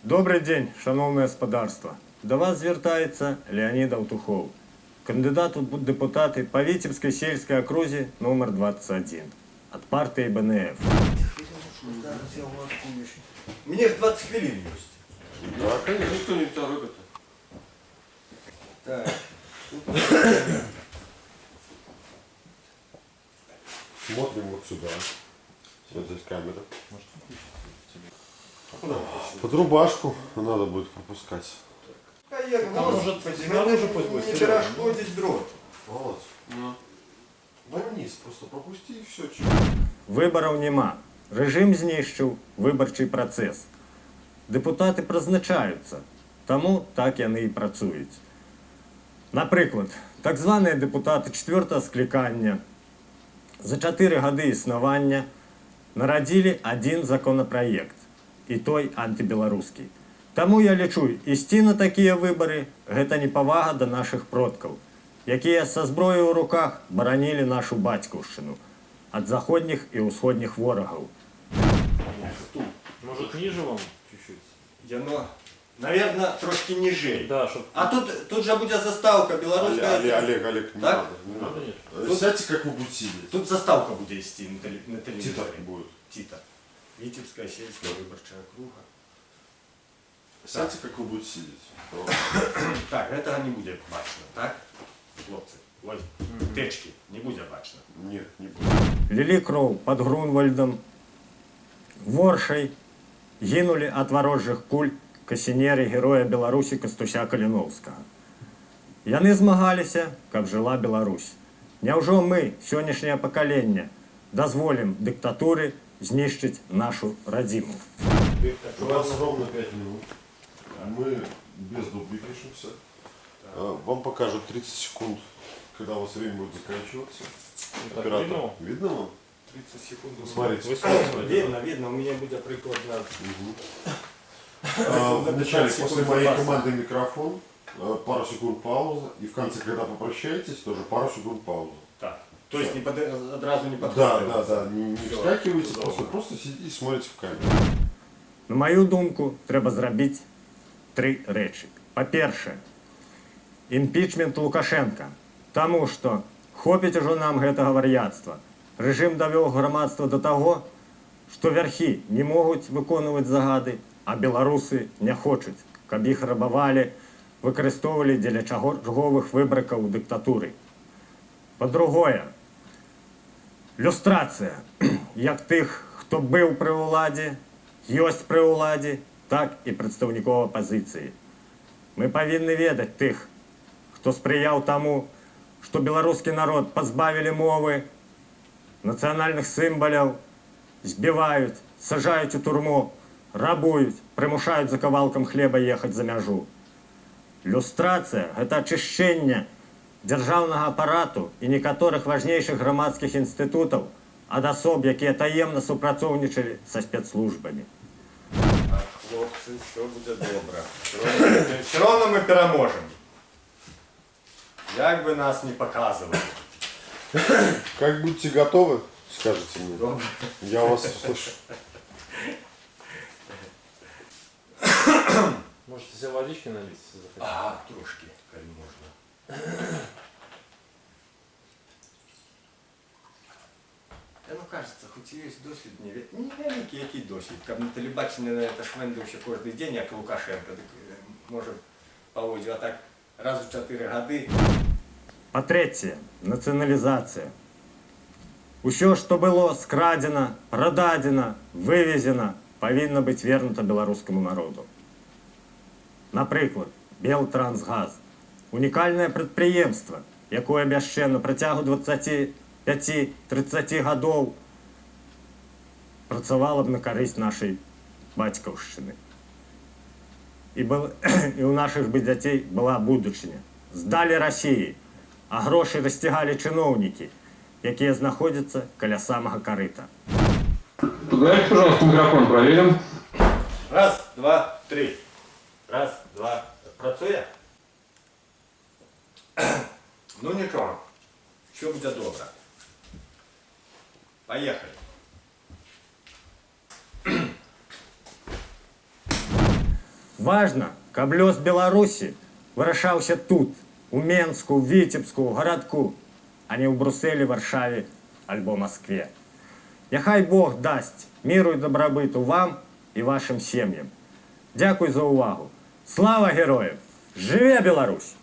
Добры дзень, шаноўнае спадарства. Да вас звяртаецца Леанід Алтухоў, кандыдат у дэпутаты па Віцебскай сельскай акрузе нумар 21 ад партыі БНФ. Мне ж 20 хвілін ёсць. Да, конечно. Никто не торопит. Так. Смотрим вот сюда. Вот здесь камера. Под рубашку надо будет пропускать. А як, Там, может, господи, снаружи пусть будет не Серёга. перашкодзіць дрот. Молодец. Ну. Да вниз, просто пропусти и все. Выбараў няма. Рэжым знішчыў выбарчы працэс. Дэпутаты прызначаюцца, таму так яны і працуюць. Напрыклад, так званыя дэпутаты чацвёртага склікання за 4 гады існавання нарадзілі адзін законапраект, і той антыбеларускі. Таму я лічу, ісці на такія выбары — гэта непавага да нашых продкаў, якія са зброяй у руках баранілі нашу бацькаўшчыну ад заходніх і ўсходніх ворагаў. Может, ниже вам чуть-чуть? Яно, наверное, трошкі ніжэй. Да, чтоб. А тут жа будзе застаўка беларуская. Олег, Олег, Олег, не Так? надо. Не Надо надо. нет? Сядьте, как вы будете сидеть. Тут застаўка будзе ісці на Титр тэлевізары. будет. Титр. Віцебская сельская выбарчая акруга. Сядьте, как вы будете сидеть. Так, гэтага не будзе бачна, так? Хлопцы, ой, тэчкі не будзе бачна. Нет, не будет. Лілі кроў пад Грунвальдам, Воршай, гінулі ад варожых куль касінеры героя Беларусі Кастуся Каліноўскага. Яны змагаліся, каб жыла Беларусь. Няўжо мы, сённяшняе пакаленне, дазволім дыктатуры знішчыць нашу радзіму? У нас ровно 5 минут. Мы без дублей пишемся. Вам покажут 30 секунд, когда у вас время будет заканчиваться. Ну, так, Оператор. видно вам? Видно вам? 30 секунд. Смотрите. Вы смотрите. Видно, видно, у меня будет прыкладна. Вначале 15 секунд после моей запаса. команды микрофон, пару секунд пауза, и в конце, когда попрощаетесь, тоже пару секунд пауза. Так. То есть не под, адразу не Да, подхватываться. да, не Всё, вскакивайте, здорово. просто сидите и смотрите в камеру. На маю думку, трэба зрабіць тры рэчы. Па-першае, імпічмент Лукашэнкі. Таму што хопіць ужо нам гэтага вар'яцтва. Рэжым давёў грамадства да таго, што вярхі не могуць выконваць загады, а беларусы не хочуць, каб іх рабавалі, выкарыстоўвалі дзеля чарговых выбракаў дыктатуры. Па-другое, люстрацыя як тых, хто быў пры ўладзе, ёсць пры ўладзе, так і прадстаўнікоў апазіцыі. Мы павінны ведаць тых, хто спрыяў таму, што беларускі народ пазбавілі мовы, нацыянальных сімвалаў, збіваюць, сажаюць у турму, рабуюць, прымушаюць за кавалкам хлеба ехаць за мяжу. Люстрацыя — гэта ачышчэнне дзяржаўнага апарату і некаторых важнейшых грамадскіх інстытутаў ад асоб, якія таемна супрацоўнічалі са спецслужбамі. Так, хлопцы, усё будзе добра. Всё равно мы пераможам. Як бы нас не паказвалі. Как будете готовы, скажите мне. Добра. Я вас услышу. Можете себе водички налить, если захотите. Ага, трошкі, калі можна. Та ну, кажется, хоць і ёсць досвід невялікі, які досвід, каб на тэлебачанні на это швендаўся кожны дзень, як Лукашэнка, дык, можа, паводзіў, а так раз у 4 гады. Па-трэцяе, нацыяналізацыя. Усё, што было скрадзена, прададзена, вывезена, павінна быць вернута беларускаму народу. Напрыклад, Белтрансгаз — унікальнае прадпрыемства, якое б яшчэ на працягу 25-30 гадоў працавала б на карысць нашай бацькаўшчыны. І ў нашых бы дзяцей была будучыня. Здалі Расіі, а грошы расцягалі чыноўнікі, якія знаходзяцца каля самага карыта. Подайте, пожалуйста, микрофон, проверим. Раз, два, три. Раз, два. Працуе? Ну нічога. Усё будзе добра. Паехалі. Важна, каб лёс Беларусі вырашаўся тут, у Менску, Віцебску, Гарадку, а не ў Бруселі, Варшаве альбо Маскве. Няхай Бог дасць міру і дабрабыту вам і вашым сем'ям. Дзякуй за ўвагу. Слава героям! Жыве Беларусь!